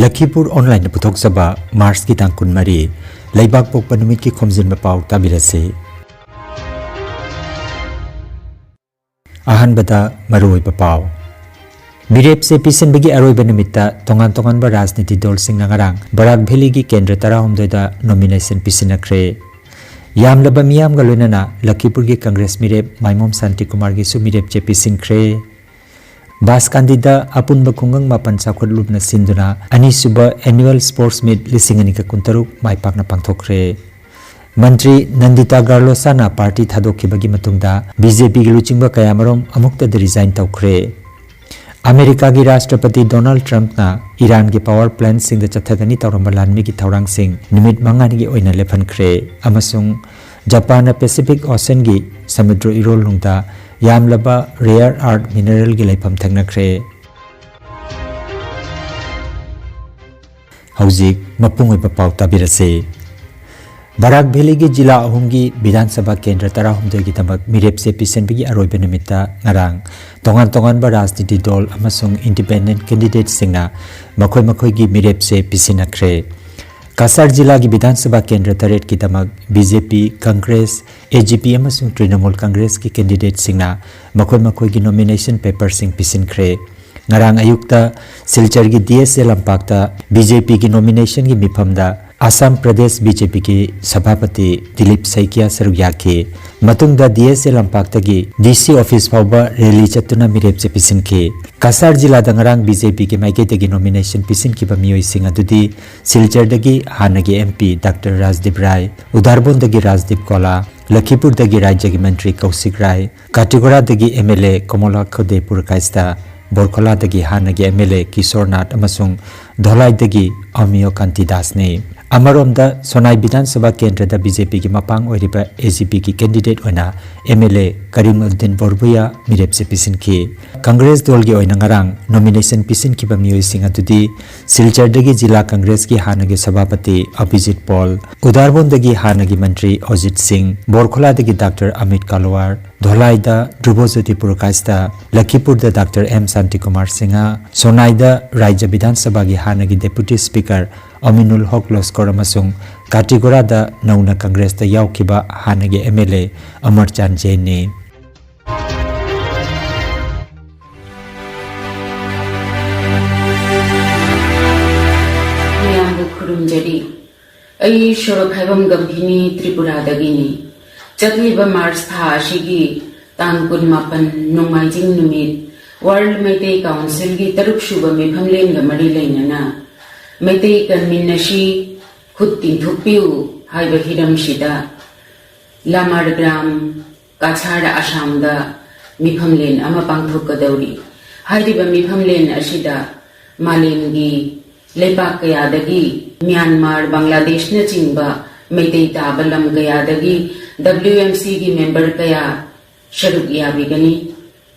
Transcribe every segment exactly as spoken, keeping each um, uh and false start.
ꯂꯈꯤꯄꯨꯔ ꯑꯣꯟꯂꯥꯏꯟꯅ ꯄꯨꯊꯣꯛꯆꯕ ꯃꯥꯔꯆꯀꯤ ꯇꯥꯡ ꯀꯨꯟꯃꯔꯤ, ꯂꯩꯕꯥꯛ ꯄꯣꯛꯄ ꯅꯨꯃꯤꯠꯀꯤ ꯈꯣꯝꯖꯤꯟꯕ ꯄꯥꯎ ꯇꯥꯕꯤꯔꯁꯤ꯫ ꯑꯍꯥꯟꯕꯗ ꯃꯔꯨꯑꯣꯏꯕ ꯄꯥꯎ꯫ ꯃꯤꯔꯦꯞꯁꯦ ꯄꯤꯁꯤꯟꯕꯒꯤ ꯑꯔꯣꯏꯕ ꯅꯨꯃꯤꯠꯇ ꯇꯣꯉꯥꯟ ꯇꯣꯉꯥꯟꯕ ꯔꯥꯖꯅꯤꯇꯤ ꯗꯜꯁꯤꯡꯅ ꯉꯔꯥꯡ ꯕꯔꯥꯛ ꯚꯦꯂꯤꯒꯤ ꯀꯦꯟꯗ꯭ꯔ ꯇꯔꯥꯍꯨꯝꯗꯣꯏꯗ ꯅꯣꯃꯤꯅꯦꯁꯟ ꯄꯤꯁꯤꯟꯅꯈ꯭ꯔꯦ꯫ ꯌꯥꯝꯂꯕ ꯃꯤꯌꯥꯝꯒ ꯂꯣꯏꯅꯅ ꯂꯈꯤꯄꯨꯔꯒꯤ ꯀꯪꯒ꯭ꯔꯦꯁ ꯃꯤꯔꯦꯞ ꯃꯥꯏꯃꯣꯝ ꯁꯥꯟꯇꯤꯀꯨꯃꯥꯔꯒꯤꯁꯨ ꯃꯤꯔꯦꯞ ꯆꯦ ꯄꯤꯁꯤꯟꯈ꯭ꯔꯦ꯫ ꯕꯥꯁꯀꯥꯟꯗꯤꯗ ꯑꯄꯨꯟꯕ ꯈꯨꯡꯒꯪ ꯃꯥꯄꯟ ꯆꯥꯎꯈꯠꯂꯨꯞꯅ ꯁꯤꯟꯗꯨꯅ ꯑꯅꯤꯁꯨꯕ annual sports meet ꯂꯤꯁꯤꯡ ꯑꯅꯤꯒ ꯀꯨꯟꯇꯔꯨꯛ ꯃꯥꯏ ꯄꯥꯛꯅ ꯄꯥꯡꯊꯣꯛꯈ꯭ꯔꯦ꯫ ꯃꯟꯇ꯭ꯔꯤ ꯅꯟꯗꯤꯇꯥ ꯒꯥꯔꯂꯣꯁꯥꯅ ꯄꯥꯔꯇꯤ ꯊꯥꯗꯣꯛꯈꯤꯕꯒꯤ ꯃꯇꯨꯡꯗ ꯕꯤ ꯖꯦ ꯄꯤꯒꯤ ꯂꯨꯆꯤꯡꯕ ꯀꯌꯥꯃꯔꯨꯝ ꯑꯃꯨꯛꯇꯗ ꯔꯤꯖꯥꯏꯟ ꯇꯧꯈ꯭ꯔꯦ꯫ ꯑꯃꯦꯔꯤꯀꯥꯒꯤ ꯔꯥꯁꯇ꯭ꯔꯄꯇꯤ ꯗꯣꯅꯥꯜꯗ ꯇ꯭ꯔꯝꯞꯅ ꯏꯔꯥꯟꯒꯤ ꯄꯥꯋꯔ ꯄ꯭ꯂꯥꯟꯠꯁꯤꯡꯗ ꯆꯠꯊꯒꯅꯤ ꯇꯧꯔꯝꯕ ꯂꯥꯟꯃꯤꯒꯤ ꯊꯧꯔꯥꯡꯁꯤꯡ ꯅꯨꯃꯤꯠ ꯃꯉꯥꯅꯤꯒꯤ ꯑꯣꯏꯅ ꯂꯦꯞꯍꯟꯈ꯭ꯔꯦ ꯑꯃꯁꯨꯡ ꯖꯄꯥꯟꯅ ꯄꯦꯁꯤꯐꯤꯛ ꯑꯣꯁꯤꯌꯟꯒꯤ ꯁꯃꯨꯗ꯭ꯔ ꯏꯔꯣꯜ ꯅꯨꯡꯗ ꯌꯥꯝꯂꯕ ꯔꯦꯌꯔ ꯑꯥꯔꯊ ꯃꯤꯅꯔꯦꯜꯒꯤ ꯂꯩꯐꯝ ꯊꯦꯡꯅꯈ꯭ꯔꯦ꯫ ꯍꯧꯖꯤꯛ ꯃꯄꯨꯡ ꯑꯣꯏꯕ ꯄꯥꯎ ꯇꯥꯕꯤꯔꯁꯤ꯫ ꯕꯔꯥꯛ ꯚꯦꯂꯤꯒꯤ ꯖꯤꯂꯥ ꯑꯍꯨꯝꯒꯤ ꯕꯤꯙꯥꯟ ꯁꯚꯥ ꯀꯦꯟꯗ꯭ꯔ ꯇꯔꯥꯍꯨꯝꯗꯣꯏꯒꯤꯗꯃꯛ ꯃꯤꯔꯦꯞꯁꯦ ꯄꯤꯁꯤꯟꯕꯒꯤ ꯑꯔꯣꯏꯕ ꯅꯨꯃꯤꯠꯇ ꯉꯔꯥꯡ ꯇꯣꯉꯥꯟ ꯇꯣꯉꯥꯟꯕ ꯔꯥꯖꯅꯤꯇꯤ ꯗꯜ ꯑꯃꯁꯨꯡ ꯏꯟꯗꯤꯄꯦꯟꯗꯦꯟꯠ ꯀꯦꯟꯗꯤꯗꯦꯠꯁꯤꯡꯅ ꯃꯈꯣꯏ ꯃꯈꯣꯏꯒꯤ ꯃꯤꯔꯦꯞꯁꯦ ꯄꯤꯁꯤꯟꯅꯈ꯭ꯔꯦ꯫ ꯀꯁꯥꯔ ꯖꯤꯂꯥꯒꯤ ꯕꯤꯙꯥꯟ ꯁꯚꯥ ꯀꯦꯟꯗ꯭ꯔ ꯇꯔꯦꯠꯀꯤꯗꯃꯛ B J P, Congress, A G P ꯑꯃꯁꯨꯡ ꯇ꯭ꯔꯤꯅꯃꯨꯜ ꯀꯪꯒ꯭ꯔꯦꯁꯀꯤ ꯀꯦꯟꯗꯤꯗꯦꯠꯁꯤꯡꯅ ꯃꯈꯣꯏ ꯃꯈꯣꯏꯒꯤ ꯅꯣꯃꯤꯅꯦꯁꯟ ꯄꯦꯄꯔꯁꯤꯡ ꯄꯤꯁꯤꯟꯈ꯭ꯔꯦ꯫ ꯉꯔꯥꯡ ꯑꯌꯨꯛꯇ ꯁꯤꯜꯆꯔꯒꯤ ꯗꯤ ꯑꯦꯁ ꯑꯦ ꯂꯝꯄꯥꯛꯇ ꯕꯤ ꯖꯦ ꯄꯤꯒꯤ ꯅꯣꯃꯤꯅꯦꯁꯟꯒꯤ ꯃꯤꯐꯝꯗ ꯑꯁꯥꯝ ꯄ꯭ꯔꯗꯦꯁ ꯕꯤ ꯖꯦ ꯄꯤꯒꯤ ꯁꯚꯥꯄꯇꯤ ꯗꯤꯂꯤꯞ ꯁꯩꯀꯤꯌꯥ ꯁꯔꯨꯛ ꯌꯥꯈꯤ꯫ ꯃꯇꯨꯡꯗ ꯗꯤ ꯑꯦꯁ ꯑꯦ ꯂꯝꯄꯥꯛꯇꯒꯤ ꯗꯤ ꯁꯤ ꯑꯣꯐꯤꯁ ꯐꯥꯎꯕ ꯔꯦꯂꯤ ꯆꯠꯇꯨꯅ ꯃꯤꯔꯦꯞ ꯆꯦ ꯄꯤꯁꯤꯟꯈꯤ꯫ ꯀꯁꯥꯔ ꯖꯤꯂꯥꯗ ꯉꯔꯥꯡ ꯕꯤ ꯖꯦ ꯄꯤꯒꯤ ꯃꯥꯏꯀꯩꯗꯒꯤ ꯅꯣꯃꯤꯅꯦꯁꯟ ꯄꯤꯁꯤꯟꯈꯤꯕ ꯃꯤꯑꯣꯏꯁꯤꯡ ꯑꯗꯨꯗꯤ ꯁꯤꯜꯆꯔꯗꯒꯤ ꯍꯥꯟꯅꯒꯤ ꯑꯦꯝ ꯄꯤ ꯗꯥꯛꯇꯔ ꯔꯥꯖꯗꯤꯞ ꯔꯥꯏ, ꯎꯗꯥꯔꯕꯣꯟꯗꯒꯤ ꯔꯥꯖꯗꯤꯞ ꯀꯣꯂꯥ, ꯂꯈꯤꯄꯨꯔꯗꯒꯤ ꯔꯥꯖ꯭ꯌꯒꯤ ꯃꯟꯇ꯭ꯔꯤ ꯀꯧꯁꯤꯛ ꯔꯥꯏ, ꯀꯥꯇꯤꯒꯣꯔꯥꯗꯒꯤ ꯑꯦꯝ ꯑꯦꯜ ꯑꯦ ꯀꯣꯃꯣꯂꯥ ꯈꯣꯗꯦ ꯄꯨꯔꯀꯥꯏꯁꯇ, ꯕꯣꯔꯈꯣꯂꯥꯗꯒꯤ ꯍꯥꯟꯅꯒꯤ M L A Kishore Nath ꯑꯃꯁꯨꯡ ꯙꯣꯂꯥꯏꯗꯒꯤ ꯑꯃꯤꯌꯣ ꯀꯥꯟꯇꯤ ꯗꯥꯁꯅꯤ꯫ ꯑꯃꯔꯣꯝꯗ, ꯁꯣꯅꯥꯏ ꯕꯤꯙꯥꯟ ꯁꯚꯥ ꯀꯦꯟꯗ꯭ꯔꯗ ꯕꯤ ꯖꯦ ꯄꯤꯒꯤ ꯃꯄꯥꯡ ꯑꯣꯏꯔꯤꯕ ꯑꯦ ꯖꯤ ꯄꯤꯒꯤ candidate ꯑꯣꯏꯅ ꯑꯦꯝ ꯑꯦꯜ ꯑꯦ ꯀꯔꯤꯃꯨꯗꯗꯤꯟ ꯕꯣꯔꯕꯨꯌꯥ ꯃꯤꯔꯦꯞꯁꯦ ꯄꯤꯁꯤꯟꯈꯤ꯫ ꯀꯪꯒ꯭ꯔꯦꯁ ꯗꯣꯜꯒꯤ ꯑꯣꯏꯅ ꯉꯔꯥꯡ nomination ꯄꯤꯁꯤꯟꯈꯤꯕ ꯃꯤꯑꯣꯏꯁꯤꯡ ꯑꯗꯨꯗꯤ ꯁꯤꯜꯆꯔꯗꯒꯤ ꯖꯤꯂꯥ ꯀꯪꯒ꯭ꯔꯦꯁꯀꯤ ꯍꯥꯟꯅꯒꯤ ꯁꯚꯥꯄꯇꯤ ꯑꯚꯤꯖꯤꯠ ꯄꯣꯜ, ꯎꯗꯥꯔꯕꯣꯟꯗꯒꯤ ꯍꯥꯟꯅꯒꯤ ꯃꯟꯇ꯭ꯔꯤ ꯑꯣꯖꯤꯠ ꯁꯤꯡ, ꯕꯣꯔꯈꯣꯂꯥꯗꯒꯤ ꯗꯥꯛꯇꯔ ꯑꯃꯤꯠ ꯀꯥꯂꯋꯥꯔ, ꯙꯣꯂꯥꯏꯗ ꯙ꯭ꯔꯨꯕꯖꯣꯇꯤ ꯄꯨꯔꯀꯥꯏꯁꯇ, ꯂꯈꯤꯄꯨꯔꯗ ꯗꯥꯛꯇꯔ ꯑꯦꯝ ꯁꯥꯟꯇꯤꯀꯨꯃꯥꯔ ꯁꯤꯡꯍ, ꯁꯣꯅꯥꯏꯗ ꯔꯥꯖ꯭ꯌ ꯕꯤꯙꯥꯟ ꯁꯚꯥꯒꯤ ꯍꯥꯟꯅꯒꯤ deputy speaker ꯑꯃꯤꯅꯨꯜ ꯍꯣꯛ ꯂꯣꯁꯀꯣꯔ ꯑꯃꯁꯨꯡ ꯀꯥꯇꯤꯒꯣꯔꯥꯗ ꯅꯧꯅ ꯀꯪꯒ꯭ꯔꯦꯁꯇ ꯌꯥꯎꯈꯤꯕ ꯍꯥꯟꯅꯒꯤ ꯑꯦꯝ ꯑꯦꯜ ꯑꯦ ꯑꯃꯔꯆꯥꯟ ꯖꯦꯟꯅꯤ꯫ ꯃꯌꯥꯝꯕꯨ ꯈꯨꯔꯨꯝꯖꯔꯤ꯫ ꯑꯩ ꯁꯣꯔꯣꯛꯈꯥꯏꯕꯝ ꯒꯝꯚꯤꯅꯤ, ꯇ꯭ꯔꯤꯄꯨꯔꯥꯗꯒꯤꯅꯤ꯫ ꯆꯠꯂꯤꯕ ꯃꯥꯔꯆ ꯊꯥ ꯑꯁꯤꯒꯤ ꯇꯥꯡ ꯀꯨꯟꯃꯥꯄꯟ, ꯅꯣꯡꯃꯥꯏꯖꯤꯡ ꯅꯨꯃꯤꯠ, ꯋꯥꯔꯜ ꯃꯩꯇꯩ ꯀꯥꯎꯟꯁꯤꯜꯒꯤ ꯇꯔꯨꯛꯁꯨꯕ ꯃꯤꯐꯝꯂꯦꯟꯒ ꯃꯔꯤ ꯂꯩꯅꯅ ꯃꯩꯇꯩ ꯀꯟꯃꯤꯟꯅꯁꯤ, ꯈꯨꯠ ꯇꯤꯡꯊꯣꯛꯄꯤꯌꯨ ꯍꯥꯏꯕ ꯍꯤꯔꯝꯁꯤꯗ ꯂꯥꯃꯥꯔꯒ꯭ꯔꯥꯝ, ꯀꯥꯁꯥꯔ, ꯑꯁꯥꯝꯗ ꯃꯤꯐꯝꯂꯦꯟ ꯑꯃ ꯄꯥꯡꯊꯣꯛꯀꯗꯧꯔꯤ꯫ ꯍꯥꯏꯔꯤꯕ ꯃꯤꯐꯝꯂꯦꯟ ꯑꯁꯤꯗ ꯃꯥꯂꯦꯝꯒꯤ ꯂꯩꯕꯥꯛ ꯀꯌꯥꯗꯒꯤ, ꯃ꯭ꯌꯥꯟꯃꯥꯔ, ꯕꯪꯒ꯭ꯂꯥꯗꯦꯁꯅꯆꯤꯡꯕ ꯃꯩꯇꯩ ꯇꯥꯕ ꯂꯝ ꯀꯌꯥꯗꯒꯤ W M Cꯒꯤ ꯃꯦꯝꯕꯔ ꯀꯌꯥ ꯁꯔꯨꯛ ꯌꯥꯕꯤꯒꯅꯤ꯫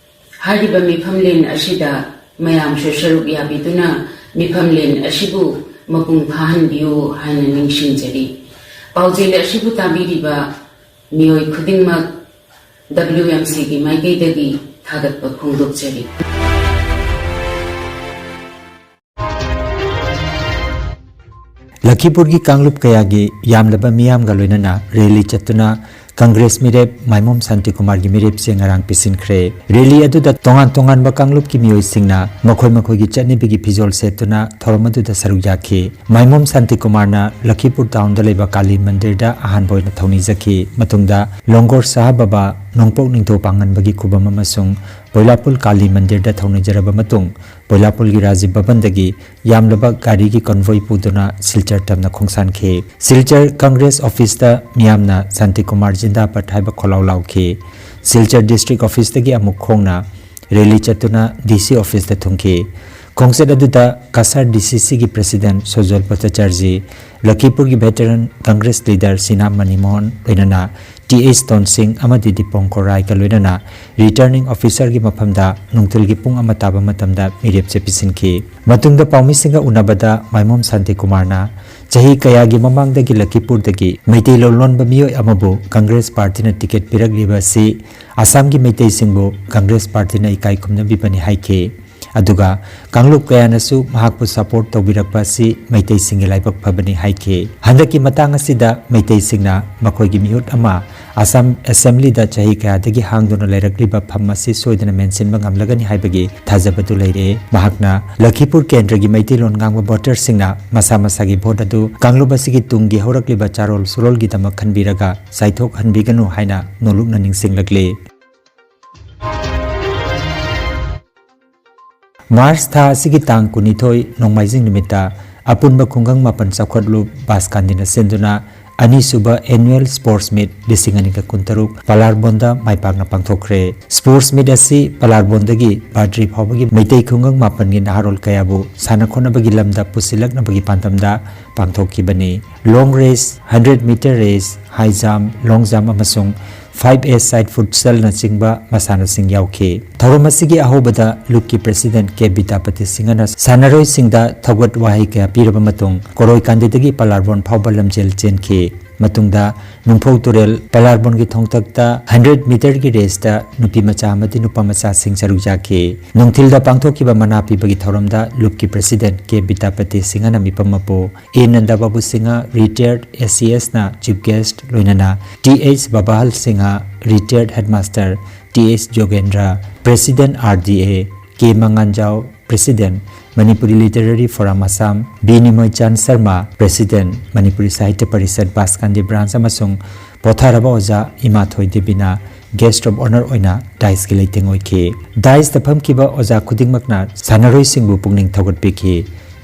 ꯍꯥꯏꯔꯤꯕ ꯃꯤꯐꯝꯂꯦꯟ ꯑꯁꯤꯗ ꯃꯌꯥꯝꯁꯨ ꯁꯔꯨꯛ ꯌꯥꯕꯤꯗꯨꯅ ꯃꯤꯐꯝꯂꯦꯟ ꯑꯁꯤꯕꯨ ꯃꯄꯨꯡ ꯐꯥꯍꯟꯕꯤꯌꯨ ꯍꯥꯏꯅ ꯅꯤꯡꯁꯤꯡꯖꯔꯤ꯫ ꯄꯥꯎꯖꯦꯜ ꯑꯁꯤꯕꯨ ꯇꯥꯕꯤꯔꯤꯕ ꯃꯤꯑꯣꯏ ꯈꯨꯗꯤꯡꯃꯛ W M Cꯒꯤ ꯃꯥꯏꯀꯩꯗꯒꯤ ꯊꯥꯒꯠꯄ ꯐꯣꯡꯗꯣꯛꯆꯔꯤ꯫ ꯂꯈꯤꯄꯨꯔꯒꯤ ꯀꯥꯡꯂꯨꯞ ꯀꯌꯥꯒꯤ ꯌꯥꯝꯂꯕ ꯃꯤꯌꯥꯝꯒ ꯂꯣꯏꯅꯅ rally ꯆꯠꯇꯨꯅ ꯀꯪꯒ꯭ꯔꯦꯁ ꯃꯤꯔꯦꯞ ꯃꯥꯏꯃꯣꯝ ꯁꯥꯟꯇꯤꯀꯨꯃꯥꯔꯒꯤ ꯃꯤꯔꯦꯞꯁꯦ ꯉꯔꯥꯡ ꯄꯤꯁꯤꯟꯈ꯭ꯔꯦ꯫ rally ꯑꯗꯨꯗ ꯇꯣꯉꯥꯟ ꯇꯣꯉꯥꯟꯕ ꯀꯥꯡꯂꯨꯞꯀꯤ ꯃꯤꯑꯣꯏꯁꯤꯡꯅ ꯃꯈꯣꯏ ꯃꯈꯣꯏꯒꯤ ꯆꯠꯅꯕꯤꯒꯤ ꯐꯤꯖꯣꯜ ꯁꯦꯠꯇꯨꯅ ꯊꯧꯔꯝ ꯑꯗꯨꯗ ꯁꯔꯨꯛ ꯌꯥꯈꯤ꯫ ꯃꯥꯏꯃꯣꯝ ꯁꯥꯟꯇꯤꯀꯨꯃꯥꯔꯅ ꯂꯈꯤꯄꯨꯔ ꯇꯥꯎꯟꯗ ꯂꯩꯕ ꯀꯥꯂꯤ ꯃꯟꯗꯤꯔꯗ ꯑꯍꯥꯟꯕ ꯑꯣꯏꯅ ꯊꯧꯅꯤꯖꯈꯤ꯫ ꯃꯇꯨꯡꯗ ꯂꯣꯡꯒꯣꯔ ꯁꯥꯍ ꯕꯕꯥ, ꯅꯣꯡꯄꯣꯛ ꯅꯤꯡꯊꯧ ꯄꯥꯡꯉꯟꯕꯒꯤ ꯈꯨꯕꯝ ꯑꯃꯁꯨꯡ ꯕꯣꯏꯂꯥꯄꯨꯜ ꯀꯥꯂꯤ ꯃꯟꯗꯤꯔꯗ ꯊꯧꯅꯤꯖꯔꯕ ꯃꯇꯨꯡ, ꯕꯣꯏꯂꯥꯄꯨꯜꯒꯤ ꯔꯥꯖꯤꯕ ꯚꯕꯟꯗꯒꯤ ꯌꯥꯝꯂꯕ ꯒꯥꯔꯤꯒꯤ convoy ꯄꯨꯗꯨꯅ ꯁꯤꯜꯆꯔ ꯇꯝꯅ ꯈꯣꯡꯁꯥꯟꯈꯤ꯫ ꯁꯤꯜꯆꯔ ꯀꯪꯒ꯭ꯔꯦꯁ ꯑꯣꯐꯤꯁꯇ ꯃꯤꯌꯥꯝꯅ "ꯁꯥꯟꯇꯤꯀꯨꯃꯥꯔ ꯖꯤꯟꯗꯥꯕꯥꯗ" ꯍꯥꯏꯕ ꯈꯣꯜꯂꯥꯎ ꯂꯥꯎꯈꯤ꯫ ꯁꯤꯜꯆꯔ ꯗꯤꯁꯇ꯭ꯔꯤꯛ ꯑꯣꯐꯤꯁꯇꯒꯤ ꯑꯃꯨꯛ ꯈꯣꯡꯅ rally ꯆꯠꯇꯨꯅ D C ꯑꯣꯐꯤꯁꯇ ꯊꯨꯡꯈꯤ꯫ ꯈꯣꯡꯆꯠ ꯑꯗꯨꯗ ꯀꯁꯥꯔ ꯗꯤ ꯁꯤ ꯁꯤꯒꯤ ꯄ꯭ꯔꯦꯁꯤꯗꯦꯟ ꯁꯣꯖꯣꯜ ꯚꯠꯇꯥꯆꯥꯔꯖꯤ, ꯂꯈꯤꯄꯨꯔꯒꯤ ꯚꯦꯇꯔꯟ ꯀꯪꯒ꯭ꯔꯦꯁ ꯂꯤꯗꯔ ꯁꯤꯅꯥ ꯃꯅꯤꯃꯣꯍꯟ, ꯂꯣꯏꯅꯅ ꯇꯤ ꯑꯩꯆ ꯇꯣꯟꯁꯤꯡ ꯑꯃꯗꯤ ꯗꯤꯄꯣꯡ ꯀꯣꯔꯥꯏꯒ ꯂꯣꯏꯅꯅ ꯔꯤꯇꯔꯅꯤꯡ ꯑꯣꯐꯤꯁꯔꯒꯤ ꯃꯐꯝꯗ ꯅꯨꯡꯊꯤꯜꯒꯤ ꯄꯨꯡ ꯑꯃ ꯇꯥꯕ ꯃꯇꯝꯗ ꯃꯤꯔꯦꯞꯆꯦ ꯄꯤꯁꯤꯟꯈꯤ꯫ ꯃꯇꯨꯡꯗ ꯄꯥꯎꯃꯤꯁꯤꯡꯒ ꯎꯅꯕꯗ ꯃꯥꯏꯃꯣꯝ ꯁꯥꯟꯇꯤꯀꯨꯃꯥꯔꯅ ꯆꯍꯤ ꯀꯌꯥꯒꯤ ꯃꯃꯥꯡꯗꯒꯤ ꯂꯈꯤꯄꯨꯔꯗꯒꯤ ꯃꯩꯇꯩꯂꯣꯟ ꯂꯣꯟꯕ ꯃꯤꯑꯣꯏ ꯑꯃꯕꯨ ꯀꯪꯒ꯭ꯔꯦꯁ ꯄꯥꯔꯇꯤꯅ ꯇꯤꯀꯦꯠ ꯄꯤꯔꯛꯂꯤꯕ ꯑꯁꯤ ꯑꯁꯥꯝꯒꯤ ꯃꯩꯇꯩꯁꯤꯡꯕꯨ ꯀꯪꯒ꯭ꯔꯦꯁ ꯄꯥꯔꯇꯤꯅ ꯏꯀꯥꯏ ꯈꯨꯝꯅꯕꯤꯕꯅꯤ ꯍꯥꯏꯈꯤ꯫ ꯑꯗꯨꯒ ꯀꯥꯡꯂꯨꯞ ꯀꯌꯥꯅꯁꯨ ꯃꯍꯥꯛꯄꯨ ꯁꯄꯣꯔꯠ ꯇꯧꯕꯤꯔꯛꯄ ꯑꯁꯤ ꯃꯩꯇꯩꯁꯤꯡꯒꯤ ꯂꯥꯏꯕꯛ ꯐꯕꯅꯤ ꯍꯥꯏꯈꯤ꯫ ꯍꯟꯗꯛꯀꯤ ꯃꯇꯥꯡ ꯑꯁꯤꯗ ꯃꯩꯇꯩꯁꯤꯡꯅ ꯃꯈꯣꯏꯒꯤ ꯃꯤꯍꯨꯠ ꯑꯃ ꯑꯁꯥꯝ ꯑꯦꯁꯦꯝꯕ꯭ꯂꯤꯗ ꯆꯍꯤ ꯀꯌꯥꯗꯒꯤ ꯍꯥꯡꯗꯨꯅ ꯂꯩꯔꯛꯂꯤꯕ ꯐꯝ ꯑꯁꯤ ꯁꯣꯏꯗꯅ ꯃꯦꯟꯁꯤꯟꯕ ꯉꯝꯂꯒꯅꯤ ꯍꯥꯏꯕꯒꯤ ꯊꯥꯖꯕꯗꯨ ꯂꯩꯔꯦ꯫ ꯃꯍꯥꯛꯅ ꯂꯈꯤꯄꯨꯔ ꯀꯦꯟꯗ꯭ꯔꯒꯤ ꯃꯩꯇꯩꯂꯣꯟ ꯉꯥꯡꯕ ꯚꯣꯇꯔꯁꯤꯡꯅ ꯃꯁꯥ ꯃꯁꯥꯒꯤ ꯚꯣꯠ ꯑꯗꯨ ꯀꯥꯡꯂꯨꯞ ꯑꯁꯤꯒꯤ ꯇꯨꯡꯒꯤ ꯍꯧꯔꯛꯂꯤꯕ ꯆꯥꯔꯣꯜ ꯁꯨꯔꯣꯜꯒꯤꯗꯃꯛ ꯈꯟꯕꯤꯔꯒ ꯆꯥꯏꯊꯣꯛꯍꯟꯕꯤꯒꯅꯨ ꯍꯥꯏꯅ ꯅꯣꯂꯨꯛꯅ ꯅꯤꯡꯁꯤꯡꯂꯛꯂꯤ꯫ ꯃꯥꯔꯆ ꯊꯥ ꯑꯁꯤꯒꯤ ꯇꯥꯡ ꯀꯨꯟꯅꯤꯊꯣꯏ ꯅꯣꯡꯃꯥꯏꯖꯤꯡ ꯅꯨꯃꯤꯠꯇ ꯑꯄꯨꯟꯕ ꯈꯨꯡꯒꯪ ꯃꯥꯄꯟ ꯆꯥꯎꯈꯠꯂꯨꯞ ꯕꯥꯁꯀꯥꯟꯗꯤꯅ ꯁꯤꯟꯗꯨꯅ ꯑꯅꯤꯁꯨꯕ annual sports meet ꯂꯤꯁꯤꯡ ꯑꯅꯤꯒ ꯀꯨꯟꯇꯔꯨꯛ ꯄꯂꯥꯔꯕꯣꯟꯗ ꯃꯥꯏ ꯄꯥꯛꯅ ꯄꯥꯡꯊꯣꯛꯈ꯭ꯔꯦ꯫ Sports meet ꯑꯁꯤ ꯄꯂꯥꯔꯕꯣꯟꯗꯒꯤ ꯕꯥꯗ꯭ꯔꯤ ꯐꯥꯎꯕꯒꯤ ꯃꯩꯇꯩ ꯈꯨꯡꯒꯪ ꯃꯥꯄꯟꯒꯤ ꯅꯍꯥꯔꯣꯜ ꯀꯌꯥꯕꯨ ꯁꯥꯟꯅ ꯈꯣꯠꯅꯕꯒꯤ ꯂꯝꯗ ꯄꯨꯁꯤꯜꯂꯛꯅꯕꯒꯤ ꯄꯥꯟꯗꯝꯗ ꯄꯥꯡꯊꯣꯛꯈꯤꯕꯅꯤ꯫ Long race, hundred meter race, high jump, long jump ꯑꯃꯁꯨꯡ five a side futsalꯅꯆꯤꯡꯕ ꯃꯁꯥꯟꯅꯁꯤꯡ ꯌꯥꯎꯈꯤ꯫ ꯊꯧꯔꯝ ꯑꯁꯤꯒꯤ ꯑꯍꯧꯕꯗ ꯂꯨꯞꯀꯤ ꯄ꯭ꯔꯦꯁꯤꯗꯦꯟꯠ ꯀꯦ ꯕꯤꯗ꯭ꯌꯥꯄꯇꯤ ꯁꯤꯡꯍꯅ ꯁꯥꯟꯅꯔꯣꯏꯁꯤꯡꯗ ꯊꯧꯒꯠ ꯋꯥꯍꯩ ꯀꯌꯥ ꯄꯤꯔꯕ ꯃꯇꯨꯡ ꯀꯣꯔꯣꯏ ꯀꯥꯟꯗꯤꯗꯒꯤ ꯄꯂꯥꯔꯕꯣꯟ ꯐꯥꯎꯕ ꯂꯝꯖꯦꯜ ꯆꯦꯟꯈꯤ꯫ ꯃꯇꯨꯡꯗ ꯅꯨꯡꯐꯧ ꯇꯨꯔꯦꯜ ꯄꯂꯥꯔꯕꯣꯟꯒꯤ ꯊꯣꯡꯊꯛꯇ ꯍꯟꯗ꯭ꯔꯦꯠ ꯃꯤꯇꯔꯒꯤ ꯔꯦꯁꯇ ꯅꯨꯄꯤ ꯃꯆꯥ ꯑꯃꯗꯤ ꯅꯨꯄꯥ ꯃꯆꯥꯁꯤꯡ ꯁꯔꯨꯛ ꯌꯥꯈꯤ꯫ ꯅꯨꯡꯊꯤꯜꯗ ꯄꯥꯡꯊꯣꯛꯈꯤꯕ ꯃꯅꯥ ꯄꯤꯕꯒꯤ ꯊꯧꯔꯝꯗ ꯂꯨꯞꯀꯤ ꯄ꯭ꯔꯦꯁꯤꯗꯦꯟꯠ ꯀꯦ ꯕꯤꯗ꯭ꯌꯥꯄꯇꯤ ꯁꯤꯡꯍꯅ ꯃꯤꯐꯝ ꯃꯄꯨ A Nanda Babu Singha, retired A C S ꯅ chief guest, ꯂꯣꯏꯅꯅ T H Babahal Singha, retired headmaster, T H Jogendra, president R D A, K Manganjao, president, Manipuri Literary Forum Assam, B Nimoichan Sharma, president, Manipuri Sahitya Parishad Baskandi branch, ꯑꯃꯁꯨꯡ ꯄꯣꯊꯥꯔꯕ ꯑꯣꯖꯥ ꯏꯃꯥꯊꯣꯏ ꯗꯦꯕꯤꯅ guest of honour ꯑꯣꯏꯅ dais ꯀꯤ ꯂꯩꯇꯦꯡ ꯑꯣꯏꯈꯤ꯫ Dais ꯇ ꯐꯝꯈꯤꯕ ꯑꯣꯖꯥ ꯈꯨꯗꯤꯡꯃꯛꯅ ꯁꯥꯟꯅꯔꯣꯏꯁꯤꯡꯕꯨ ꯄꯨꯛꯅꯤꯡ ꯊꯧꯒꯠꯄꯤꯈꯤ꯫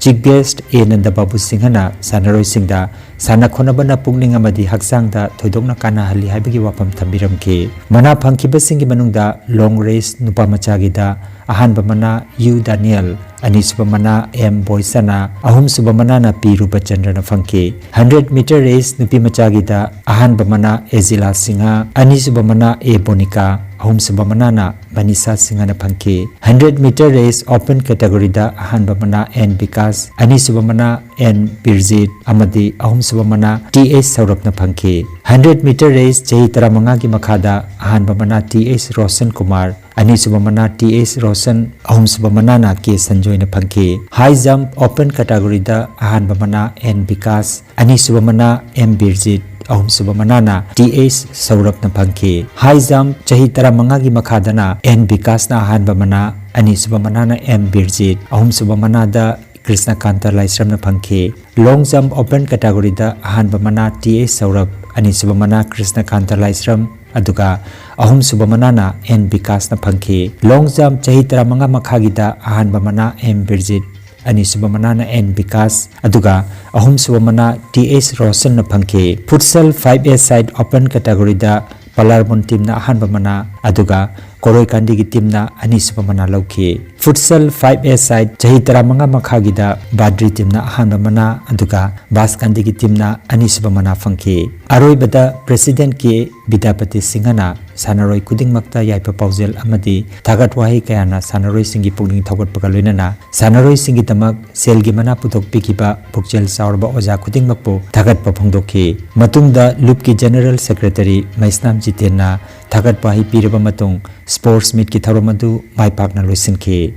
Chief Guest ꯑꯦ ꯅꯟꯗꯕꯥꯕꯨ ꯁꯤꯡꯍꯅ ꯁꯥꯟꯅꯔꯣꯏꯁꯤꯡꯗ ꯁꯥꯟꯅ ꯈꯣꯠꯅꯕꯅ ꯄꯨꯛꯅꯤꯡ ꯑꯃꯗꯤ ꯍꯛꯆꯥꯡꯗ ꯊꯣꯏꯗꯣꯛꯅ ꯀꯥꯟꯅꯍꯜꯂꯤ ꯍꯥꯏꯕꯒꯤ ꯋꯥꯐꯝ ꯊꯝꯕꯤꯔꯝꯈꯤ꯫ ꯃꯅꯥ ꯐꯪꯈꯤꯕꯁꯤꯡꯒꯤ ꯃꯅꯨꯡꯗ long race ꯅꯨꯄꯥ ꯃꯆꯥꯒꯤꯗ ꯑꯍꯥꯟꯕ ꯃꯅꯥ ꯌꯨ ꯗꯥꯅꯤꯌꯦꯜ, ꯑꯅꯤꯁꯨꯕ ꯃꯅꯥ ꯑꯦꯝ ꯕꯣꯏꯁꯅꯥ, ꯑꯍꯨꯝꯁꯨꯕ ꯃꯅꯥꯅ ꯄꯤ ꯔꯨꯄꯆꯟꯗ꯭ꯔꯅ ꯐꯪꯈꯤ꯫ Hundred meter race ꯅꯨꯄꯤ ꯃꯆꯥꯒꯤꯗ ꯑꯍꯥꯟꯕ ꯃꯅꯥ ꯑꯦꯖꯤꯂꯥ ꯁꯤꯡꯍ, ꯑꯅꯤꯁꯨꯕ ꯃꯅꯥ ꯑꯦ ꯕꯣꯅꯤꯀꯥ, ꯑꯍꯨꯝꯁꯨꯕ ꯃꯅꯥꯅ ꯃꯅꯤꯁꯥ ꯁꯤꯡꯍꯅ ꯐꯪꯈꯤ꯫ Hundred meter race open category ꯗ ꯑꯍꯥꯟꯕ ꯃꯅꯥ ꯑꯦꯟ ꯕꯤꯀꯥꯁ, ꯑꯅꯤꯁꯨꯕ ꯃꯅꯥ ꯑꯦꯟ ꯕꯤꯔꯖꯤꯠ ꯑꯃꯗꯤ ꯑꯍꯨꯝꯁꯨꯕ ꯃꯅꯥ ꯇꯤ ꯑꯦꯁ ꯁꯧꯔꯞꯅ ꯐꯪꯈꯤ꯫ Hundred meter race ꯆꯍꯤ ꯇꯔꯥꯃꯉꯥꯒꯤ ꯃꯈꯥꯗ ꯑꯍꯥꯟꯕ ꯃꯅꯥ ꯇꯤ ꯑꯦꯁ ꯔꯣꯁꯟ ꯀꯨꯃꯥꯔ, ꯑꯅꯤꯁꯨꯕ ꯃꯅꯥ ꯇꯤ ꯑꯦꯁ ꯔꯣꯁꯟ, ꯑꯍꯨꯝꯁꯨꯕ ꯃꯅꯥꯅ ꯀꯦ ꯁꯟꯖꯣꯏꯅ ꯐꯪꯈꯤ꯫ High jump open category ꯗ ꯑꯍꯥꯟꯕ ꯃꯅꯥ ꯑꯦꯟ ꯕꯤꯀꯥꯁ, ꯑꯅꯤꯁꯨꯕ ꯃꯅꯥ ꯑꯦꯝ ꯕꯤꯔꯖꯤꯠ, ꯑꯍꯨꯝꯁꯨꯕ ꯃꯅꯥꯅ ꯇꯤ ꯑꯦꯁ ꯁꯧꯔꯞꯅ ꯐꯪꯈꯤ꯫ High jump ꯆꯍꯤ ꯇꯔꯥꯃꯉꯥꯒꯤ ꯃꯈꯥꯗꯅ ꯑꯦꯟ ꯕꯤꯀꯥꯁꯅ ꯑꯍꯥꯟꯕ ꯃꯅꯥ, ꯑꯅꯤꯁꯨꯕ ꯃꯅꯥꯅ ꯑꯦꯝ ꯕꯤꯔꯖꯤꯠ, ꯑꯍꯨꯝꯁꯨꯕ ꯃꯅꯥꯗ ꯀ꯭ꯔꯤꯁꯅꯀꯥꯟꯇ ꯂꯥꯏꯁ꯭ꯔꯝꯅ ꯐꯪꯈꯤ꯫ Long jump open category ꯗ ꯑꯍꯥꯟꯕ ꯃꯅꯥ ꯇꯤ ꯑꯦꯁ ꯁꯧꯔꯞ, ꯑꯅꯤꯁꯨꯕ ꯃꯅꯥ ꯀ꯭ꯔꯤꯁꯅꯀꯥꯟꯇ ꯂꯥꯏꯁ꯭ꯔꯝ, ꯑꯗꯨꯒ ꯑꯍꯨꯝꯁꯨꯕ ꯃꯅꯥꯅ ꯑꯦꯟ ꯕꯤꯀꯥꯁꯅ ꯐꯪꯈꯤ꯫ Long jump ꯆꯍꯤ ꯇꯔꯥꯃꯉꯥ ꯃꯈꯥꯒꯤꯗ ꯑꯍꯥꯟꯕ ꯃꯅꯥ ꯑꯦꯝ ꯕꯤꯔꯖꯤꯠ, ꯑꯅꯤꯁꯨꯕ ꯃꯅꯥꯅ ꯑꯦꯟ ꯕꯤꯀꯥꯁ, ꯑꯗꯨꯒ ꯑꯍꯨꯝꯁꯨꯕ ꯃꯅꯥ ꯇꯤ ꯑꯦꯁ ꯔꯣꯁꯟꯅ ꯐꯪꯈꯤ꯫ Futsal five a side open category the ꯄꯂꯥꯔꯕꯨꯟ team ꯅ ꯑꯍꯥꯟꯕ ꯃꯅꯥ, ꯑꯗꯨꯒ ꯀꯣꯔꯣꯏꯀꯥꯟꯗꯤꯒꯤ team ꯅ ꯑꯅꯤꯁꯨꯕ ꯃꯅꯥ ꯂꯧꯈꯤ꯫ Futsal five a side ꯆꯍꯤ ꯇꯔꯥꯃꯉꯥ ꯃꯈꯥꯒꯤꯗ ꯕꯥꯗ꯭ꯔꯤ team ꯅ ꯑꯍꯥꯟꯕ ꯃꯅꯥ, ꯑꯗꯨꯒ ꯕꯥꯁꯀꯥꯟꯗꯤꯒꯤ team ꯅ ꯑꯅꯤꯁꯨꯕ ꯃꯅꯥ ꯐꯪꯈꯤ꯫ ꯑꯔꯣꯏꯕꯗ president ꯀꯦ ꯕꯤꯗ꯭ꯌꯥꯄꯇꯤ ꯁꯤꯡꯍꯅ ꯁꯥꯟꯅꯔꯣꯏ ꯈꯨꯗꯤꯡꯃꯛꯇ ꯌꯥꯏꯐ ꯄꯥꯎꯖꯦꯜ ꯑꯃꯗꯤ ꯊꯥꯒꯠ ꯋꯥꯍꯩ ꯀꯌꯥꯅ ꯁꯥꯟꯅꯔꯣꯏꯁꯤꯡꯒꯤ ꯄꯨꯛꯅꯤꯡ ꯊꯧꯒꯠꯄꯒ ꯂꯣꯏꯅꯅ ꯁꯥꯟꯅꯔꯣꯏꯁꯤꯡꯒꯤꯗꯃꯛ ꯁꯦꯜꯒꯤ ꯃꯅꯥ ꯄꯨꯊꯣꯛꯄꯤꯈꯤꯕ ꯄꯨꯛꯆꯦꯜ ꯆꯥꯎꯔꯕ ꯑꯣꯖꯥ ꯈꯨꯗꯤꯡꯃꯛꯄꯨ ꯊꯥꯒꯠꯄ ꯐꯣꯡꯗꯣꯛꯈꯤ꯫ ꯃꯇꯨꯡꯗ ꯂꯨꯞꯀꯤ general secretary ꯃꯩꯁꯅꯥꯝ ꯖꯤꯇꯦꯟꯅ ꯊꯥꯒꯠ ꯋꯥꯍꯩ ꯄꯤꯔꯕ ꯃꯇꯨꯡ sports meet ꯀꯤ ꯊꯧꯔꯝ ꯑꯗꯨ ꯃꯥꯏ ꯄꯥꯛꯅ ꯂꯣꯏꯁꯤꯟꯈꯤ꯫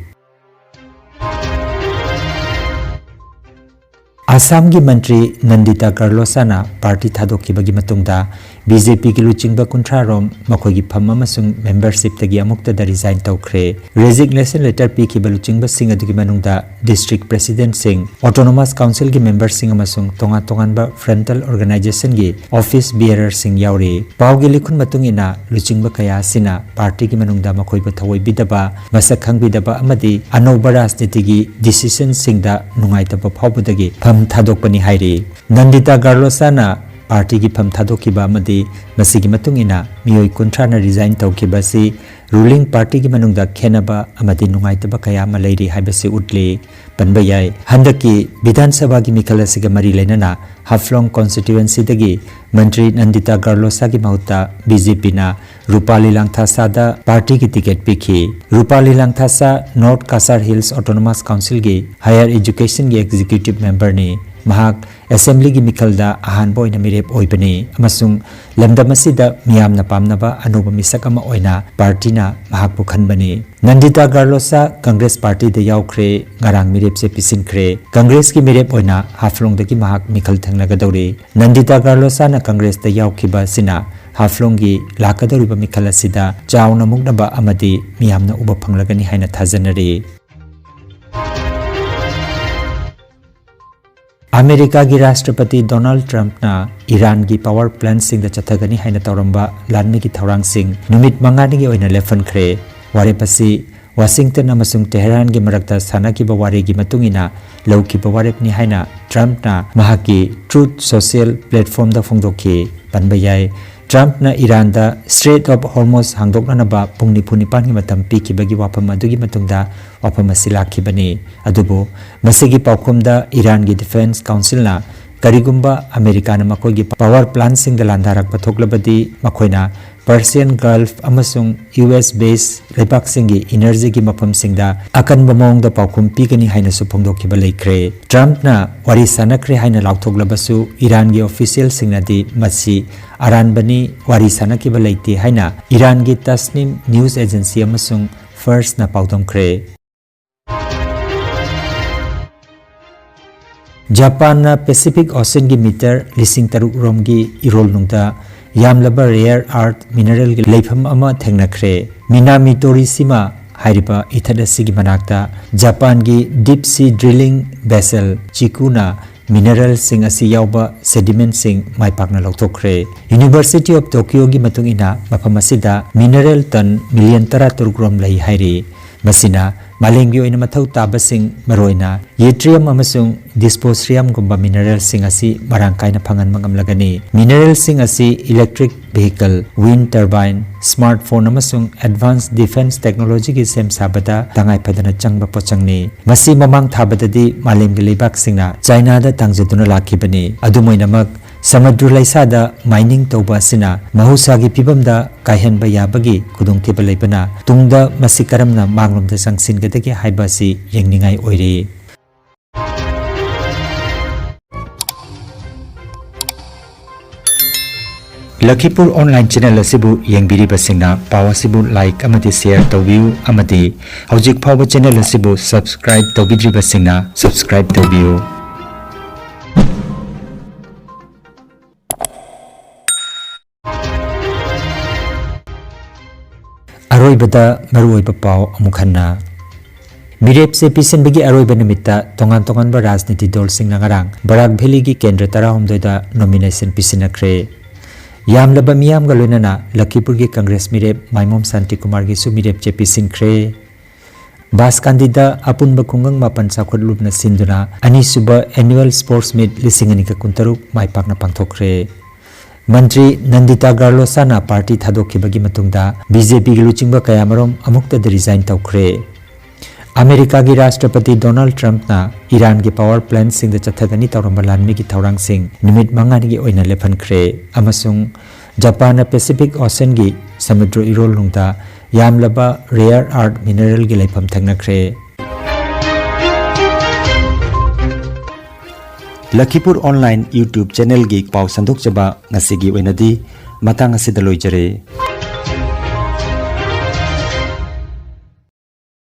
ꯑꯁꯥꯝꯒꯤ ꯃꯟꯇ꯭ꯔꯤ ꯅꯟꯗꯤꯇꯥ ꯀꯔꯂꯣꯁꯥꯅ party ꯊꯥꯗꯣꯛꯈꯤꯕꯒꯤ ꯃꯇꯨꯡꯗ ꯕꯤ ꯖꯦ ꯄꯤꯒꯤ ꯂꯨꯆꯤꯡꯕ ꯀꯨꯟꯊ꯭ꯔꯥ ꯔꯣꯝ ꯃꯈꯣꯏꯒꯤ ꯐꯝ ꯑꯃꯁꯨꯡ membership ꯇꯒꯤ ꯑꯃꯨꯛꯇꯗ resign ꯇꯧꯈ꯭ꯔꯦ꯫ Resignation letter ꯄꯤꯈꯤꯕ ꯂꯨꯆꯤꯡꯕꯁꯤꯡ ꯑꯗꯨꯒꯤ ꯃꯅꯨꯡꯗ district president ꯁꯤꯡ, autonomous council ꯒꯤ member ꯁꯤꯡ ꯑꯃꯁꯨꯡ ꯇꯣꯉꯥꯟ ꯇꯣꯉꯥꯟꯕ frontal organization ꯒꯤ office bearer ꯁꯤꯡ ꯌꯥꯎꯔꯤ꯫ ꯄꯥꯎꯒꯤ ꯂꯤꯈꯨꯟ ꯃꯇꯨꯡ ꯏꯟꯅ, ꯂꯨꯆꯤꯡꯕ ꯀꯌꯥ ꯑꯁꯤꯅ party ꯒꯤ ꯃꯅꯨꯡꯗ ꯃꯈꯣꯏꯕꯨ ꯊꯑꯣꯏꯕꯤꯗꯕ, ꯃꯁꯛ ꯈꯪꯕꯤꯗꯕ ꯑꯃꯗꯤ ꯑꯅꯧꯕ ꯔꯥꯖꯅꯤꯇꯤꯒꯤ decision ꯁꯤꯡꯗ ꯅꯨꯡꯉꯥꯏꯇꯕ ꯐꯥꯎꯕꯗꯒꯤ ꯐꯝ ꯊꯥꯗꯣꯛꯄꯅꯤ ꯍꯥꯏꯔꯤ꯫ ꯅꯟꯗꯤꯇꯥ ꯒꯥꯔꯂꯣꯁꯥꯅ party ꯒꯤ ꯐꯝ ꯊꯥꯗꯣꯛꯈꯤꯕ ꯑꯃꯗꯤ ꯃꯁꯤꯒꯤ ꯃꯇꯨꯡ ꯏꯟꯅ ꯃꯤꯑꯣꯏ ꯀꯨꯟꯊ꯭ꯔꯥꯅ resign ꯇꯧꯈꯤꯕ ꯑꯁꯤ ruling party ꯒꯤ ꯃꯅꯨꯡꯗ ꯈꯦꯟꯅꯕ ꯑꯃꯗꯤ ꯅꯨꯡꯉꯥꯏꯇꯕ ꯀꯌꯥ ꯑꯃ ꯂꯩꯔꯤ ꯍꯥꯏꯕꯁꯤ ꯎꯠꯂꯤ꯫ ꯄꯟꯕ ꯌꯥꯏ, ꯍꯟꯗꯛꯀꯤ ꯕꯤꯙꯥꯟ ꯁꯚꯥꯒꯤ ꯃꯤꯈꯜ ꯑꯁꯤꯒ ꯃꯔꯤ ꯂꯩꯅꯅ ꯍꯥꯐꯂꯣꯡ constituency ꯗꯒꯤ ꯃꯟꯇ꯭ꯔꯤ ꯅꯟꯗꯤꯇꯥ ꯒꯥꯔꯂꯣꯁꯥꯒꯤ ꯃꯍꯨꯠꯇ ꯕꯤ ꯖꯦ ꯄꯤꯅ ꯔꯨꯄꯥꯂꯤ ꯂꯥꯡꯊꯥꯁꯥꯗ party ꯒꯤ ticket ꯄꯤꯈꯤ꯫ ꯔꯨꯄꯥꯂꯤ ꯂꯥꯡꯊꯥꯁꯥ North Cachar Hills Autonomous Council ꯒꯤ higher education ꯒꯤ executive member ꯅꯤ꯫ ꯃꯍꯥꯛ assembly ꯒꯤ ꯃꯤꯈꯜꯗ ꯑꯍꯥꯟꯕ ꯑꯣꯏꯅ ꯃꯤꯔꯦꯞ ꯑꯣꯏꯕꯅꯤ ꯑꯃꯁꯨꯡ ꯂꯝꯗꯝ ꯑꯁꯤꯗ ꯃꯤꯌꯥꯝꯅ ꯄꯥꯝꯅꯕ ꯑꯅꯧꯕ ꯃꯤꯁꯛ ꯑꯃ ꯑꯣꯏꯅ party ꯅ ꯃꯍꯥꯛꯄꯨ ꯈꯟꯕꯅꯤ꯫ ꯅꯟꯗꯤꯇꯥ ꯒꯥꯔꯂꯣꯁꯥ Congress party ꯗ ꯌꯥꯎꯈ꯭ꯔꯦ, ꯉꯔꯥꯡ ꯃꯤꯔꯦꯞꯁꯦ ꯄꯤꯁꯤꯟꯈ꯭ꯔꯦ꯫ Congress ꯀꯤ ꯃꯤꯔꯦꯞ ꯑꯣꯏꯅ ꯍꯥꯐꯂꯣꯡꯗꯒꯤ ꯃꯍꯥꯛ ꯃꯤꯈꯜ ꯊꯦꯡꯅꯒꯗꯧꯔꯤ꯫ ꯅꯟꯗꯤꯇꯥ ꯒꯥꯔꯂꯣꯁꯥꯅ Congress ꯇ ꯌꯥꯎꯈꯤꯕ ꯑꯁꯤꯅ ꯍꯥꯐꯂꯣꯡꯒꯤ ꯂꯥꯛꯀꯗꯧꯔꯤꯕ ꯃꯤꯈꯜ ꯑꯁꯤꯗ ꯆꯥꯎꯅ ꯃꯨꯛꯅꯕ ꯑꯃꯗꯤ ꯃꯤꯌꯥꯝꯅ ꯎꯕ ꯐꯪꯂꯒꯅꯤ ꯍꯥꯏꯅ ꯊꯥꯖꯅꯔꯤ꯫ ꯑꯃꯦꯔꯤꯀꯥꯒꯤ ꯔꯥꯁꯇ꯭ꯔꯄꯇꯤ ꯗꯣꯅꯥꯜꯗ ꯇ꯭ꯔꯝꯞꯅ ꯏꯔꯥꯟꯒꯤ power plant ꯁꯤꯡꯗ ꯆꯠꯊꯒꯅꯤ ꯍꯥꯏꯅ ꯇꯧꯔꯝꯕ ꯂꯥꯟꯃꯤꯒꯤ ꯊꯧꯔꯥꯡꯁꯤꯡ ꯅꯨꯃꯤꯠ ꯃꯉꯥꯅꯤꯒꯤ ꯑꯣꯏꯅ ꯂꯦꯞꯍꯟꯈ꯭ꯔꯦ꯫ ꯋꯥꯔꯦꯞ ꯑꯁꯤ ꯋꯥꯁꯤꯡꯇꯟ ꯑꯃꯁꯨꯡ ꯇꯦꯍꯔꯥꯟꯒꯤ ꯃꯔꯛꯇ ꯁꯥꯟꯅꯈꯤꯕ ꯋꯥꯔꯤꯒꯤ ꯃꯇꯨꯡ ꯏꯟꯅ ꯂꯧꯈꯤꯕ ꯋꯥꯔꯦꯞꯅꯤ ꯍꯥꯏꯅ ꯇ꯭ꯔꯝꯞꯅ ꯃꯍꯥꯛꯀꯤ Truth Social platform ꯗ ꯐꯣꯡꯗꯣꯛꯈꯤ꯫ ꯄꯟꯕ ꯌꯥꯏ, ꯇ꯭ꯔꯝꯞꯅ ꯏꯔꯥꯟꯗ Strait of Hormuz ꯍꯥꯡꯗꯣꯛꯅꯅꯕ ꯄꯨꯡ ꯅꯤꯐꯨ ꯅꯤꯄꯥꯟꯒꯤ ꯃꯇꯝ ꯄꯤꯈꯤꯕꯒꯤ ꯋꯥꯐꯝ ꯑꯗꯨꯒꯤ ꯃꯇꯨꯡꯗ ꯋꯥꯐꯝ ꯑꯁꯤ ꯂꯥꯛꯈꯤꯕꯅꯤ꯫ ꯑꯗꯨꯕꯨ ꯃꯁꯤꯒꯤ ꯄꯥꯎꯈꯨꯝꯗ ꯏꯔꯥꯟꯒꯤ Defence Council ꯅ ꯀꯔꯤꯒꯨꯝꯕ ꯑꯃꯦꯔꯤꯀꯥꯅ ꯃꯈꯣꯏꯒꯤ power plant ꯁꯤꯡꯗ ꯂꯥꯟꯗꯥꯔꯛꯄ ꯊꯣꯛꯂꯕꯗꯤ ꯃꯈꯣꯏꯅ Persian Gulf ꯑꯃꯁꯨꯡ ꯌꯨ ꯑꯦꯁ base ꯂꯩꯕꯥꯛꯁꯤꯡꯒꯤ energy ꯒꯤ ꯃꯐꯝꯁꯤꯡꯗ ꯑꯀꯟꯕ ꯃꯑꯣꯡꯗ ꯄꯥꯎꯈꯨꯝ ꯄꯤꯒꯅꯤ ꯍꯥꯏꯅꯁꯨ ꯐꯣꯡꯗꯣꯛꯈꯤꯕ ꯂꯩꯈ꯭ꯔꯦ꯫ ꯇ꯭ꯔꯝꯞꯅ ꯋꯥꯔꯤ ꯁꯥꯟꯅꯈ꯭ꯔꯦ ꯍꯥꯏꯅ ꯂꯥꯎꯊꯣꯛꯂꯕꯁꯨ ꯏꯔꯥꯟꯒꯤ official ꯁꯤꯡꯅꯗꯤ ꯃꯁꯤ ꯑꯔꯥꯟꯕꯅꯤ, ꯋꯥꯔꯤ ꯁꯥꯟꯅꯈꯤꯕ ꯂꯩꯇꯦ ꯍꯥꯏꯅ ꯏꯔꯥꯟꯒꯤ Tasnim news agency ꯑꯃꯁꯨꯡ Fars ꯅ ꯄꯥꯎꯗꯝꯈ꯭ꯔꯦ꯫ ꯖꯄꯥꯟꯅ Pacific Ocean ꯒꯤ meter ꯂꯤꯁꯤꯡ ꯇꯔꯨꯛ ꯔꯣꯝꯒꯤ ꯏꯔꯣꯜꯅꯨꯡꯗ ꯌꯥꯝꯂꯕ rare earth mineralꯒꯤ ꯂꯩꯐꯝ ꯑꯃ ꯊꯦꯡꯅꯈ꯭ꯔꯦ꯫ ꯃꯤꯅꯥꯃꯤ ꯇꯣꯔꯤꯁꯤꯃꯥ ꯍꯥꯏꯔꯤꯕ ꯏꯊꯠ ꯑꯁꯤꯒꯤ ꯃꯅꯥꯛꯇ ꯖꯄꯥꯟꯒꯤ deep sea drilling vessel ꯆꯤꯀꯨꯅ mineralꯁꯤꯡ ꯑꯁꯤ ꯌꯥꯎꯕ sedimentꯁꯤꯡ ꯃꯥꯏ ꯄꯥꯛꯅ ꯂꯧꯊꯣꯛꯈ꯭ꯔꯦ꯫ University of Tokyoꯒꯤ ꯃꯇꯨꯡ ꯏꯟꯅ ꯃꯐꯝ ꯑꯁꯤꯗ mineral ton million ꯇꯔꯥꯇꯔꯨꯛ ꯔꯣꯝ ꯂꯩ ꯍꯥꯏꯔꯤ꯫ ꯃꯁꯤꯅ ꯃꯥꯂꯦꯝꯒꯤ ꯑꯣꯏꯅ ꯃꯊꯧ ꯇꯥꯕꯁꯤꯡ, ꯃꯔꯨꯑꯣꯏꯅ yttrium ꯑꯃꯁꯨꯡ dysprosiumꯒꯨꯝꯕ mineralꯁꯤꯡ ꯑꯁꯤ ꯃꯔꯥꯡ ꯀꯥꯏꯅ ꯐꯪꯍꯟꯕ ꯉꯝꯂꯒꯅꯤ꯫ Mineralꯁꯤꯡ ꯑꯁꯤ electric vehicle, wind turbine, smartphone ꯑꯃꯁꯨꯡ advanced defense technologyꯒꯤ ꯁꯦꯝ ꯁꯥꯕꯗ ꯇꯉꯥꯏ ꯐꯗꯅ ꯆꯪꯕ ꯄꯣꯠꯆꯪꯅꯤ꯫ ꯃꯁꯤ ꯃꯃꯥꯡ ꯊꯥꯕꯗꯗꯤ ꯃꯥꯂꯦꯝꯒꯤ ꯂꯩꯕꯥꯛꯁꯤꯡꯅ ꯆꯥꯏꯅꯥꯗ ꯇꯥꯡꯖꯗꯨꯅ ꯂꯥꯛꯈꯤꯕꯅꯤ꯫ ꯑꯗꯨꯝ ꯑꯣꯏꯅꯃꯛ, ꯁꯃꯨꯗ꯭ꯔ ꯂꯩꯁꯥꯗ mining ꯇꯧꯕ ꯑꯁꯤꯅ ꯃꯍꯧꯁꯥꯒꯤ ꯐꯤꯕꯝꯗ ꯀꯥꯏꯍꯟꯕ ꯌꯥꯕꯒꯤ ꯈꯨꯗꯣꯡꯊꯤꯕ ꯂꯩꯕꯅ, ꯇꯨꯡꯗ ꯃꯁꯤ ꯀꯔꯝꯅ ꯃꯥꯡꯂꯣꯝꯗ ꯆꯪꯁꯤꯟꯒꯗꯒꯦ ꯍꯥꯏꯕ ꯑꯁꯤ ꯌꯦꯡꯅꯤꯡꯉꯥꯏ ꯑꯣꯏꯔꯤ꯫ ꯂꯈꯤꯄꯨꯔ online channel ꯑꯁꯤꯕꯨ ꯌꯦꯡꯕꯤꯔꯤꯕꯁꯤꯡꯅ ꯄꯥꯎ ꯑꯁꯤꯕꯨ like ꯑꯃꯗꯤ share ꯇꯧꯕꯤꯌꯨ, ꯑꯃꯗꯤ ꯍꯧꯖꯤꯛ ꯐꯥꯎꯕ channel ꯑꯁꯤꯕꯨ subscribe ꯇꯧꯕꯤꯗ꯭ꯔꯤꯕꯁꯤꯡꯅ subscribe ꯇꯧꯕꯤꯌꯨ꯫ ꯑꯔꯣꯏꯕꯗ ꯃꯔꯨꯑꯣꯏꯕ ꯄꯥꯎ ꯑꯃꯨꯛ ꯍꯟꯅ꯫ ꯃꯤꯔꯦꯞ ꯆꯦ ꯄꯤꯁꯤꯟꯕꯒꯤ ꯑꯔꯣꯏꯕ ꯅꯨꯃꯤꯠꯇ ꯇꯣꯉꯥꯟ ꯇꯣꯉꯥꯟꯕ ꯔꯥꯖꯅꯤꯇꯤ ꯗꯜꯁꯤꯡꯅ ꯉꯔꯥꯡ ꯕꯔꯥꯛ ꯚꯦꯂꯤꯒꯤ ꯀꯦꯟꯗ꯭ꯔ ꯇꯔꯥꯍꯨꯝꯗꯣꯏꯗ nomination ꯄꯤꯁꯤꯟꯅꯈ꯭ꯔꯦ꯫ ꯌꯥꯝꯂꯕ ꯃꯤꯌꯥꯝꯒ ꯂꯣꯏꯅꯅ ꯂꯈꯤꯄꯨꯔꯒꯤ ꯀꯪꯒ꯭ꯔꯦꯁ ꯃꯤꯔꯦꯞ ꯃꯥꯏꯃꯣꯝ ꯁꯥꯟꯇꯤ ꯀꯨꯃꯥꯔꯒꯤꯁꯨ ꯃꯤꯔꯦꯞ ꯆꯦ ꯄꯤꯁꯤꯟꯈ꯭ꯔꯦ꯫ ꯕꯥꯁꯀꯥꯟꯗꯤꯗ ꯑꯄꯨꯟꯕ ꯈꯨꯡꯒꯪ ꯃꯥꯄꯟ ꯆꯥꯎꯈꯠꯂꯨꯞꯅ ꯁꯤꯟꯗꯨꯅ ꯑꯅꯤꯁꯨꯕ annual sports meet ꯂꯤꯁꯤꯡ ꯑꯅꯤꯒ ꯀꯨꯟꯇꯔꯨꯛ ꯃꯥꯏ ꯄꯥꯛꯅ ꯄꯥꯡꯊꯣꯛꯈ꯭ꯔꯦ꯫ ꯃꯟꯇ꯭ꯔꯤ ꯅꯟꯗꯤꯇꯥ ꯒꯥꯔꯂꯣꯁꯥꯅ ꯄꯥꯔꯇꯤ ꯊꯥꯗꯣꯛꯈꯤꯕꯒꯤ ꯃꯇꯨꯡꯗ BJPꯒꯤ ꯂꯨꯆꯤꯡꯕ ꯀꯌꯥꯃꯔꯨꯝ ꯑꯃꯨꯛꯇꯗ resign ꯇꯧꯈ꯭ꯔꯦ꯫ ꯑꯃꯦꯔꯤꯀꯥꯒꯤ ꯔꯥꯁꯇ꯭ꯔꯄꯇꯤ ꯗꯣꯅꯥꯜꯗ ꯇ꯭ꯔꯝꯞꯅ ꯏꯔꯥꯟꯒꯤ power plantꯁꯤꯡꯗ ꯆꯠꯊꯒꯅꯤ ꯇꯧꯔꯝꯕ ꯂꯥꯟꯃꯤꯒꯤ ꯊꯧꯔꯥꯡꯁꯤꯡ ꯅꯨꯃꯤꯠ ꯃꯉꯥꯅꯤꯒꯤ ꯑꯣꯏꯅ ꯂꯦꯞꯍꯟꯈ꯭ꯔꯦ, ꯑꯃꯁꯨꯡ ꯖꯄꯥꯟꯅ Pacific Oceanꯒꯤ ꯁꯃꯨꯗ꯭ꯔ ꯏꯔꯣꯜꯅꯨꯡꯗ ꯌꯥꯝꯂꯕ rare earth mineralꯒꯤ ꯂꯩꯐꯝ ꯊꯦꯡꯅꯈ꯭ꯔꯦ꯫ ꯂꯈꯤꯄꯨꯔ online YouTube channelꯒꯤ ꯄꯥꯎ ꯁꯟꯗꯣꯛꯆꯕ ꯉꯁꯤꯒꯤ ꯑꯣꯏꯅꯗꯤ ꯃꯇꯥꯡ ꯑꯁꯤꯗ ꯂꯣꯏꯖꯔꯦ꯫